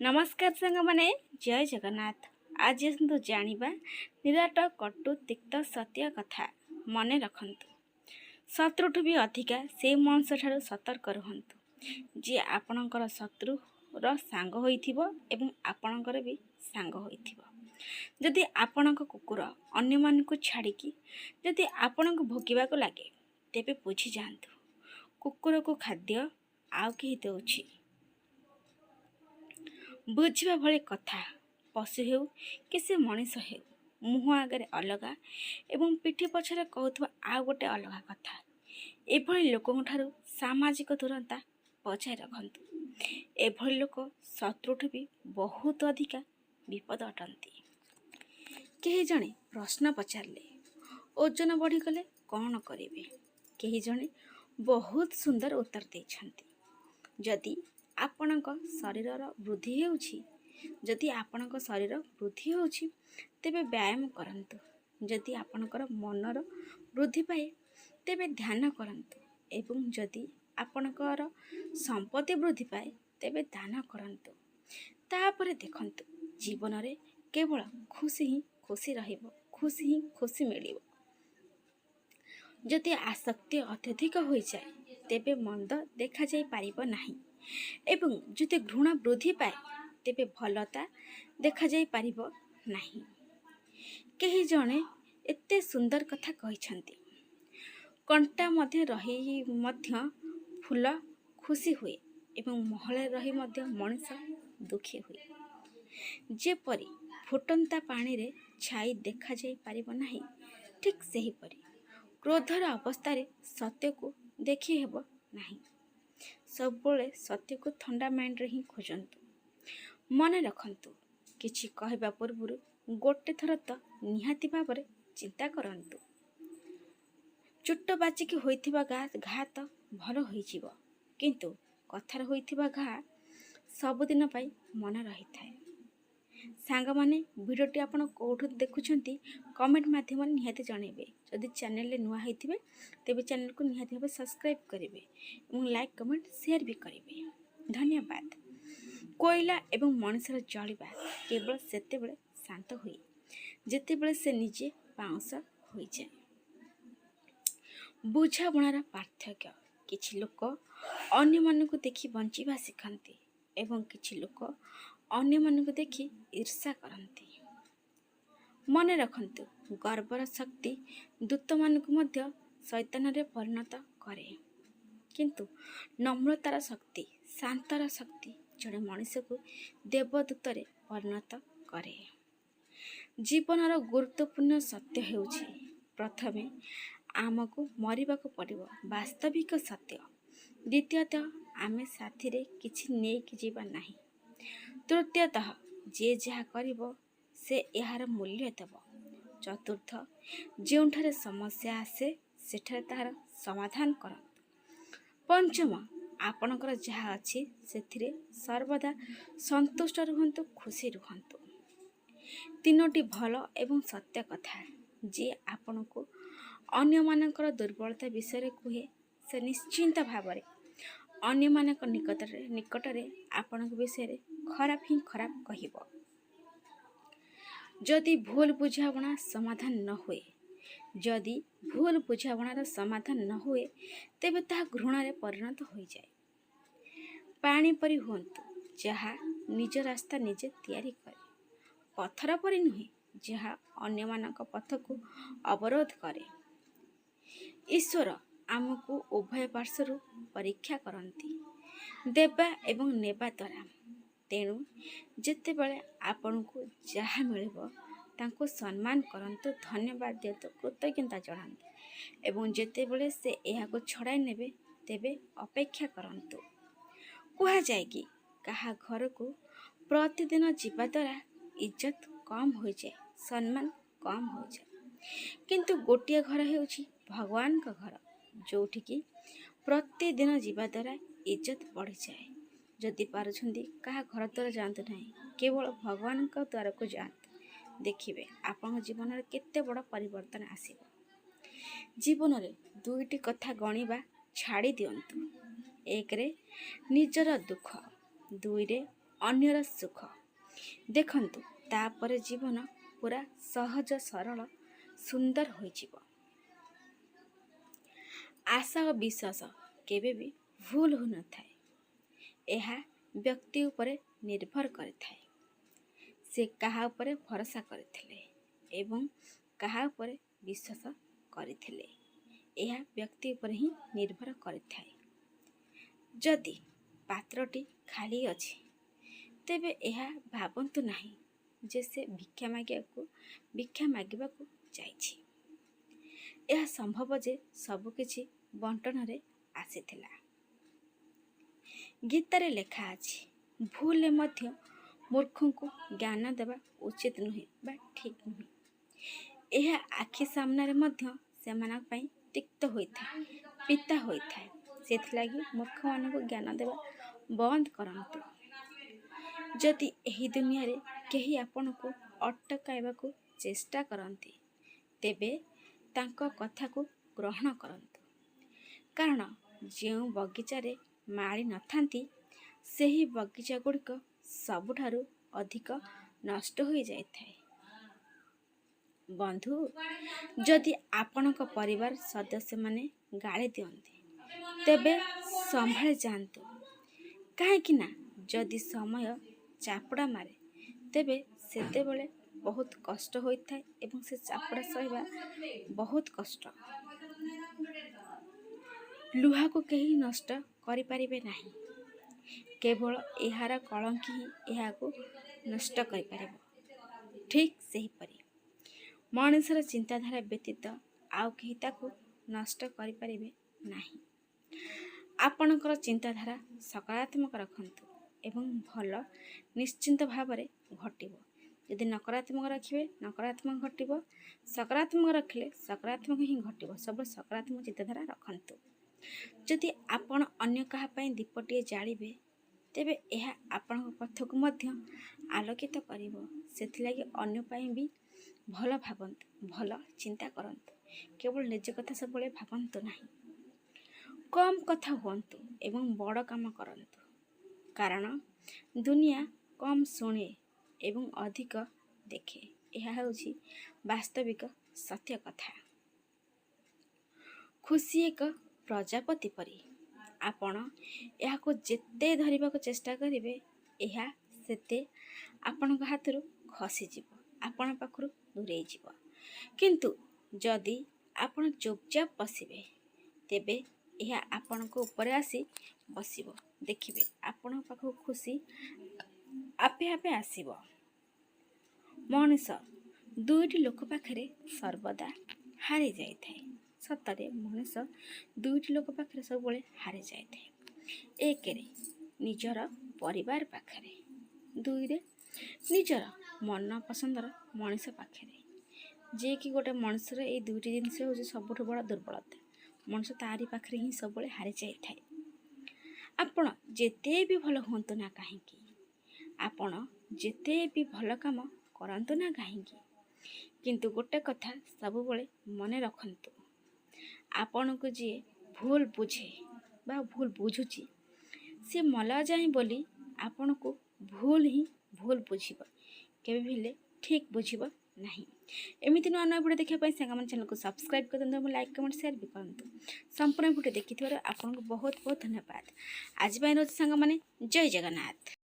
ନମସ୍କାର ସାଙ୍ଗମାନେ, ଜୟ ଜଗନ୍ନାଥ। ଆଜି ଆସନ୍ତୁ ଜାଣିବା ନିରାଟ କଟୁ ତିକ୍ତ ସତ୍ୟ କଥା। ମନେ ରଖନ୍ତୁ, ଶତ୍ରୁଠୁ ବି ଅଧିକା ସେଇ ମଣିଷ ଠାରୁ ସତର୍କ ରୁହନ୍ତୁ, ଯିଏ ଆପଣଙ୍କର ଶତ୍ରୁର ସାଙ୍ଗ ହୋଇଥିବ ଏବଂ ଆପଣଙ୍କର ବି ସାଙ୍ଗ ହୋଇଥିବ। ଯଦି ଆପଣଙ୍କ କୁକୁର ଅନ୍ୟମାନଙ୍କୁ ଛାଡ଼ିକି ଯଦି ଆପଣଙ୍କୁ ଭୁକିବାକୁ ଲାଗେ, ତେବେ ବୁଝିଯାଆନ୍ତୁ କୁକୁରକୁ ଖାଦ୍ୟ ଆଉ କେହି ଦେଉଛି। ବୁଝିବା ଭଳି କଥା, ପଶୁ ହେଉ କି ସେ ମଣିଷ ହେଉ, ମୁହଁ ଆଗରେ ଅଲଗା ଏବଂ ପିଠି ପଛରେ କହୁଥିବା ଆଉ ଗୋଟେ ଅଲଗା କଥା। ଏଭଳି ଲୋକଙ୍କ ଠାରୁ ସାମାଜିକ ଦୂରତା ବଜାୟ ରଖନ୍ତୁ। ଏଭଳି ଲୋକ ଶତ୍ରୁଠୁ ବି ବହୁତ ଅଧିକା ବିପଦ ଅଟନ୍ତି। କେହି ଜଣେ ପ୍ରଶ୍ନ ପଚାରିଲେ, "ଓଜନ ବଢ଼ିଗଲେ କ'ଣ କରିବେ?" କେହି ଜଣେ ବହୁତ ସୁନ୍ଦର ଉତ୍ତର ଦେଇଛନ୍ତି, ଯଦି ଆପଣଙ୍କ ଶରୀରର ବୃଦ୍ଧି ହେଉଛି, ଯଦି ଆପଣଙ୍କ ଶରୀର ବୃଦ୍ଧି ହେଉଛି, ତେବେ ବ୍ୟାୟାମ କରନ୍ତୁ। ଯଦି ଆପଣଙ୍କର ମନର ବୃଦ୍ଧି ପାଏ, ତେବେ ଧ୍ୟାନ କରନ୍ତୁ ଏବଂ ଯଦି ଆପଣଙ୍କର ସମ୍ପତ୍ତି ବୃଦ୍ଧି ପାଏ, ତେବେ ଦାନ କରନ୍ତୁ। ତାପରେ ଦେଖନ୍ତୁ, ଜୀବନରେ କେବଳ ଖୁସି ହିଁ ଖୁସି ରହିବ, ଖୁସି ହିଁ ଖୁସି ମିଳିବ। ଯଦି ଆସକ୍ତି ଅତ୍ୟଧିକ ହୋଇଯାଏ, ତେବେ ମନ୍ଦ ଦେଖାଯାଇ ପାରିବ ନାହିଁ ଏବଂ ଯଦି ଘୃଣା ବୃଦ୍ଧି ପାଏ, ତେବେ ଭଲତା ଦେଖାଯାଇ ପାରିବ ନାହିଁ। କେହି ଜଣେ ଏତେ ସୁନ୍ଦର କଥା କହିଛନ୍ତି, କଣ୍ଟା ମଧ୍ୟ ରହି ମଧ୍ୟ ଫୁଲ ଖୁସି ହୁଏ ଏବଂ ମହଲରେ ରହି ମଧ୍ୟ ମଣିଷ ଦୁଃଖୀ ହୁଏ। ଯେପରି ଫୁଟନ୍ତା ପାଣିରେ ଛାଇ ଦେଖାଯାଇ ପାରିବ ନାହିଁ, ଠିକ୍ ସେହିପରି କ୍ରୋଧର ଅବସ୍ଥାରେ ସତ୍ୟକୁ ଦେଖି ହେବ ନାହିଁ। ସବୁବେଳେ ସତ୍ୟକୁ ଥଣ୍ଡା ମାଇଣ୍ଡରେ ହିଁ ଖୋଜନ୍ତୁ। ମନେ ରଖନ୍ତୁ, କିଛି କହିବା ପୂର୍ବରୁ ଗୋଟେ ଥର ତ ନିହାତି ଭାବରେ ଚିନ୍ତା କରନ୍ତୁ। ଚୋଟ ବାଜିକି ହୋଇଥିବା ଘା ତ ଭଲ ହୋଇଯିବ, କିନ୍ତୁ କଥାରେ ହୋଇଥିବା ଘା ସବୁଦିନ ପାଇଁ ମନେ ରହିଥାଏ। ସାଙ୍ଗମାନେ, ଭିଡ଼ିଓଟି ଆପଣ କେଉଁଠୁ ଦେଖୁଛନ୍ତି, କମେଣ୍ଟ ମାଧ୍ୟମରେ ନିହାତି ଜଣାଇବେ। ଯଦି ଚ୍ୟାନେଲରେ ନୂଆ ହେଇଥିବେ, ତେବେ ଚ୍ୟାନେଲକୁ ନିହାତି ଭାବେ ସବସ୍କ୍ରାଇବ୍ କରିବେ ଏବଂ ଲାଇକ୍, କମେଣ୍ଟ, ସେୟାର ବି କରିବେ। ଧନ୍ୟବାଦ। କୋଇଲା ଏବଂ ମଣିଷର ଜଳିବା କେବଳ ସେତେବେଳେ ଶାନ୍ତ ହୁଏ, ଯେତେବେଳେ ସେ ନିଜେ ପାଉଁଶ ହୋଇଯାଏ। ବୁଝାମଣାର ପାର୍ଥକ୍ୟ। କିଛି ଲୋକ ଅନ୍ୟମାନଙ୍କୁ ଦେଖି ବଞ୍ଚିବା ଶିଖନ୍ତି ଏବଂ କିଛି ଲୋକ ଅନ୍ୟମାନଙ୍କୁ ଦେଖି ଈର୍ଷା କରନ୍ତି। ମନେ ରଖନ୍ତୁ, ଗର୍ବର ଶକ୍ତି ଦୂତମାନଙ୍କୁ ମଧ୍ୟ ଶୈତାନରେ ପରିଣତ କରେ, କିନ୍ତୁ ନମ୍ରତାର ଶକ୍ତି, ଶାନ୍ତର ଶକ୍ତି ଜଣେ ମଣିଷକୁ ଦେବଦୂତରେ ପରିଣତ କରେ। ଜୀବନର ଗୁରୁତ୍ୱପୂର୍ଣ୍ଣ ସତ୍ୟ ହେଉଛି, ପ୍ରଥମେ ଆମକୁ ମରିବାକୁ ପଡ଼ିବ, ବାସ୍ତବିକ ସତ୍ୟ। ଦ୍ୱିତୀୟତଃ, ଆମେ ସାଥିରେ କିଛି ନେଇକି ଯିବା ନାହିଁ। ତୃତୀୟତଃ, ଯିଏ ଯାହା କରିବ, ସେ ଏହାର ମୂଲ୍ୟ ଦେବ। ଚତୁର୍ଥ, ଯେଉଁଠାରେ ସମସ୍ୟା ଆସେ, ସେଠାରେ ତାହାର ସମାଧାନ କରନ୍ତୁ। ପଞ୍ଚମ, ଆପଣଙ୍କର ଯାହା ଅଛି, ସେଥିରେ ସର୍ବଦା ସନ୍ତୁଷ୍ଟ ରୁହନ୍ତୁ, ଖୁସି ରୁହନ୍ତୁ। ତିନୋଟି ଭଲ ଏବଂ ସତ୍ୟ କଥା। ଯିଏ ଆପଣଙ୍କୁ ଅନ୍ୟମାନଙ୍କର ଦୁର୍ବଳତା ବିଷୟରେ କୁହେ, ସେ ନିଶ୍ଚିନ୍ତ ଭାବରେ ଅନ୍ୟମାନଙ୍କ ନିକଟରେ ଆପଣଙ୍କ ବିଷୟରେ ଖରାପ ହିଁ ଖରାପ କହିବ। ଯଦି ଭୁଲ ବୁଝାମଣା ସମାଧାନ ନ ହୁଏ, ଯଦି ଭୁଲ ବୁଝାମଣାର ସମାଧାନ ନ ହୁଏ, ତେବେ ତାହା ଘୃଣାରେ ପରିଣତ ହୋଇଯାଏ। ପାଣି ପରି ହୁଅନ୍ତୁ, ଯାହା ନିଜ ରାସ୍ତା ନିଜେ ତିଆରି କରେ, ପଥର ପରି ନୁହେଁ, ଯାହା ଅନ୍ୟମାନଙ୍କ ପଥକୁ ଅବରୋଧ କରେ। ଈଶ୍ୱର ଆମକୁ ଉଭୟ ପାର୍ଶ୍ୱରୁ ପରୀକ୍ଷା କରନ୍ତି, ଦେବା ଏବଂ ନେବା ଦ୍ୱାରା। ତେଣୁ ଯେତେବେଳେ ଆପଣଙ୍କୁ ଯାହା ମିଳିବ, ତାଙ୍କୁ ସମ୍ମାନ କରନ୍ତୁ, ଧନ୍ୟବାଦ ଦିଅନ୍ତୁ, କୃତଜ୍ଞତା ଜଣାନ୍ତୁ ଏବଂ ଯେତେବେଳେ ସେ ଏହାକୁ ଛଡ଼ାଇ ନେବେ, ତେବେ ଅପେକ୍ଷା କରନ୍ତୁ। କୁହାଯାଏ କି କାହା ଘରକୁ ପ୍ରତିଦିନ ଯିବା ଦ୍ୱାରା ଇଜ୍ଜତ କମ୍ ହୋଇଯାଏ, ସମ୍ମାନ କମ୍ ହୋଇଯାଏ, କିନ୍ତୁ ଗୋଟିଏ ଘର ହେଉଛି ଭଗବାନଙ୍କ ଘର, ଯେଉଁଠିକି ପ୍ରତିଦିନ ଯିବା ଦ୍ୱାରା ଇଜ୍ଜତ ବଢ଼ିଯାଏ। ଯଦି ପାରୁଛନ୍ତି, କାହା ଘର ଦ୍ୱାର ଯାଆନ୍ତୁ ନାହିଁ, କେବଳ ଭଗବାନଙ୍କ ଦ୍ୱାରକୁ ଯାଆନ୍ତୁ। ଦେଖିବେ, ଆପଣଙ୍କ ଜୀବନରେ କେତେ ବଡ଼ ପରିବର୍ତ୍ତନ ଆସିବ। ଜୀବନରେ ଦୁଇଟି କଥା ଗଣିବା ଛାଡ଼ି ଦିଅନ୍ତୁ। ଏକରେ ନିଜର ଦୁଃଖ, ଦୁଇରେ ଅନ୍ୟର ସୁଖ ଦେଖନ୍ତୁ। ତାପରେ ଜୀବନ ପୁରା ସହଜ, ସରଳ, ସୁନ୍ଦର ହୋଇଯିବ। ଆଶା ଓ ବିଶ୍ୱାସ କେବେ ବି ଭୁଲ ହୋଇନଥାଏ। ଏହା ବ୍ୟକ୍ତି ଉପରେ ନିର୍ଭର କରିଥାଏ, ସେ କାହା ଉପରେ ଭରସା କରିଥିଲେ ଏବଂ କାହା ଉପରେ ବିଶ୍ୱାସ କରିଥିଲେ। ଏହା ବ୍ୟକ୍ତି ଉପରେ ହିଁ ନିର୍ଭର କରିଥାଏ। ଯଦି ପାତ୍ରଟି ଖାଲି ଅଛି, ତେବେ ଏହା ଭାବନ୍ତୁ ନାହିଁ ଯେ ସେ ଭିକ୍ଷା ମାଗିବାକୁ ଯାଇଛି। ଏହା ସମ୍ଭବ ଯେ ସବୁକିଛି ବଣ୍ଟନରେ ଆସିଥିଲା। ଗୀତାରେ ଲେଖା ଅଛି, ଭୁଲରେ ମଧ୍ୟ ମୂର୍ଖଙ୍କୁ ଜ୍ଞାନ ଦେବା ଉଚିତ ନୁହେଁ ବା ଠିକ୍ ନୁହେଁ। ଏହା ଆଖି ସାମ୍ନାରେ ମଧ୍ୟ ସେମାନଙ୍କ ପାଇଁ ତିକ୍ତ ହୋଇଥାଏ, ପିତା ହୋଇଥାଏ। ସେଥିଲାଗି ମୂର୍ଖମାନଙ୍କୁ ଜ୍ଞାନ ଦେବା ବନ୍ଦ କରନ୍ତୁ। ଯଦି ଏହି ଦୁନିଆରେ କେହି ଆପଣଙ୍କୁ ଅଟକାଇବାକୁ ଚେଷ୍ଟା କରନ୍ତି, ତେବେ ତାଙ୍କ କଥାକୁ ଗ୍ରହଣ କରନ୍ତୁ। କାରଣ ଯେଉଁ ବଗିଚାରେ ମାଳି ନଥାନ୍ତି, ସେହି ବଗିଚା ଗୁଡ଼ିକ ସବୁଠାରୁ ଅଧିକ ନଷ୍ଟ ହୋଇଯାଇଥାଏ। ବନ୍ଧୁ, ଯଦି ଆପଣଙ୍କ ପରିବାର ସଦସ୍ୟମାନେ ଗାଳି ଦିଅନ୍ତି, ତେବେ ସମ୍ଭାଳି ଯାଆନ୍ତୁ। କାହିଁକି ନା ଯଦି ସମୟ ଚାପୁଡ଼ା ମାରେ, ତେବେ ସେତେବେଳେ ବହୁତ କଷ୍ଟ ହୋଇଥାଏ ଏବଂ ସେ ଚାପୁଡ଼ା ସହିବା ବହୁତ କଷ୍ଟ। ଲୁହାକୁ କେହି ନଷ୍ଟ କରିପାରିବେ ନାହିଁ। କେବଳ ଏହାର କଳଙ୍କି ହିଁ ଏହାକୁ ନଷ୍ଟ କରିପାରିବ। ଠିକ୍ ସେହିପରି ମଣିଷର ଚିନ୍ତାଧାରା ବ୍ୟତୀତ ଆଉ କେହି ତାକୁ ନଷ୍ଟ କରିପାରିବେ ନାହିଁ। ଆପଣଙ୍କର ଚିନ୍ତାଧାରା ସକାରାତ୍ମକ ରଖନ୍ତୁ ଏବଂ ଭଲ ନିଶ୍ଚିନ୍ତ ଭାବରେ ଘଟିବ। ଯଦି ନକାରାତ୍ମକ ରଖିବେ, ନକାରାତ୍ମକ ଘଟିବ। ସକାରାତ୍ମକ ରଖିଲେ ସକାରାତ୍ମକ ହିଁ ଘଟିବ। ସବୁବେଳେ ସକାରାତ୍ମକ ଚିନ୍ତାଧାରା ରଖନ୍ତୁ। ଯଦି ଆପଣ ଅନ୍ୟ କାହା ପାଇଁ ଦୀପଟିଏ ଜାଳିବେ, ତେବେ ଏହା ଆପଣଙ୍କ ପଥକୁ ମଧ୍ୟ ଆଲୋକିତ କରିବ। ସେଥିଲାଗି ଅନ୍ୟ ପାଇଁ ବି ଭଲ ଭାବନ୍ତୁ, ଭଲ ଚିନ୍ତା କରନ୍ତୁ। କେବଳ ନିଜ କଥା ସବୁବେଳେ ଭାବନ୍ତୁ ନାହିଁ। କମ୍ କଥା ହୁଅନ୍ତୁ ଏବଂ ବଡ଼ କାମ କରନ୍ତୁ। କାରଣ ଦୁନିଆ କମ୍ ଶୁଣେ ଏବଂ ଅଧିକ ଦେଖେ। ଏହା ହେଉଛି ବାସ୍ତବିକ ସତ୍ୟ କଥା। ଖୁସି ଏକ ପ୍ରଜାପତି ପରି। ଆପଣ ଏହାକୁ ଯେତେ ଧରିବାକୁ ଚେଷ୍ଟା କରିବେ, ଏହା ସେତେ ଆପଣଙ୍କ ହାତରୁ ଖସିଯିବ, ଆପଣ ପାଖରୁ ଦୂରେଇ ଯିବ। କିନ୍ତୁ ଯଦି ଆପଣ ଚୁପଚାପ ବସିବେ, ତେବେ ଏହା ଆପଣଙ୍କ ଉପରେ ଆସି ବସିବ। ଦେଖିବେ, ଆପଣଙ୍କ ପାଖକୁ ଖୁସି ଆପେ ଆପେ ଆସିବ। ମଣିଷ ଦୁଇଟି ଲୋକ ପାଖରେ ସର୍ବଦା ହାରି ଯାଇଥାଏ। ସତରେ ମଣିଷ ଦୁଇଟି ଲୋକ ପାଖରେ ସବୁବେଳେ ହାରି ଯାଇଥାଏ। ଏକରେ ନିଜର ପରିବାର ପାଖରେ, ଦୁଇରେ ନିଜର ମନ ପସନ୍ଦର ମଣିଷ ପାଖରେ। ଯିଏକି ଗୋଟେ ମଣିଷର ଏଇ ଦୁଇଟି ଜିନିଷ ହେଉଛି ସବୁଠୁ ବଡ଼ ଦୁର୍ବଳତା। ମଣିଷ ତାରି ପାଖରେ ହିଁ ସବୁବେଳେ ହାରି ଯାଇଥାଏ। ଆପଣ ଯେତେ ବି ଭଲ ହୁଅନ୍ତୁ ନା କାହିଁକି, ଆପଣ ଯେତେ ବି ଭଲ କାମ କରନ୍ତୁ ନା କାହିଁକି, କିନ୍ତୁ ଗୋଟେ କଥା ସବୁବେଳେ ମନେ ରଖନ୍ତୁ, ଆପଣଙ୍କୁ ଯିଏ ଭୁଲ ବୁଝେ ବା ଭୁଲ ବୁଝୁଛି, ସିଏ ମଲା ଯାଏଁ ବୋଲି ଆପଣଙ୍କୁ ଭୁଲ ହିଁ ଭୁଲ ବୁଝିବ, କେବେ ବି ହେଲେ ଠିକ୍ ବୁଝିବ ନାହିଁ। ଏମିତି ନୂଆ ନୂଆ ଭିଡ଼ିଓ ଦେଖିବା ପାଇଁ ସାଙ୍ଗମାନେ ଚ୍ୟାନେଲକୁ ସବସ୍କ୍ରାଇବ୍ କରନ୍ତୁ ଏବଂ ଲାଇକ୍, କମେଣ୍ଟ, ସେୟାର ବି କରନ୍ତୁ। ସମ୍ପୂର୍ଣ୍ଣ ଭିଡ଼ିଓ ଦେଖିଥିବାରୁ ଆପଣଙ୍କୁ ବହୁତ ବହୁତ ଧନ୍ୟବାଦ। ଆଜି ପାଇଁ ରହୁଛି ସାଙ୍ଗମାନେ। ଜୟ ଜଗନ୍ନାଥ।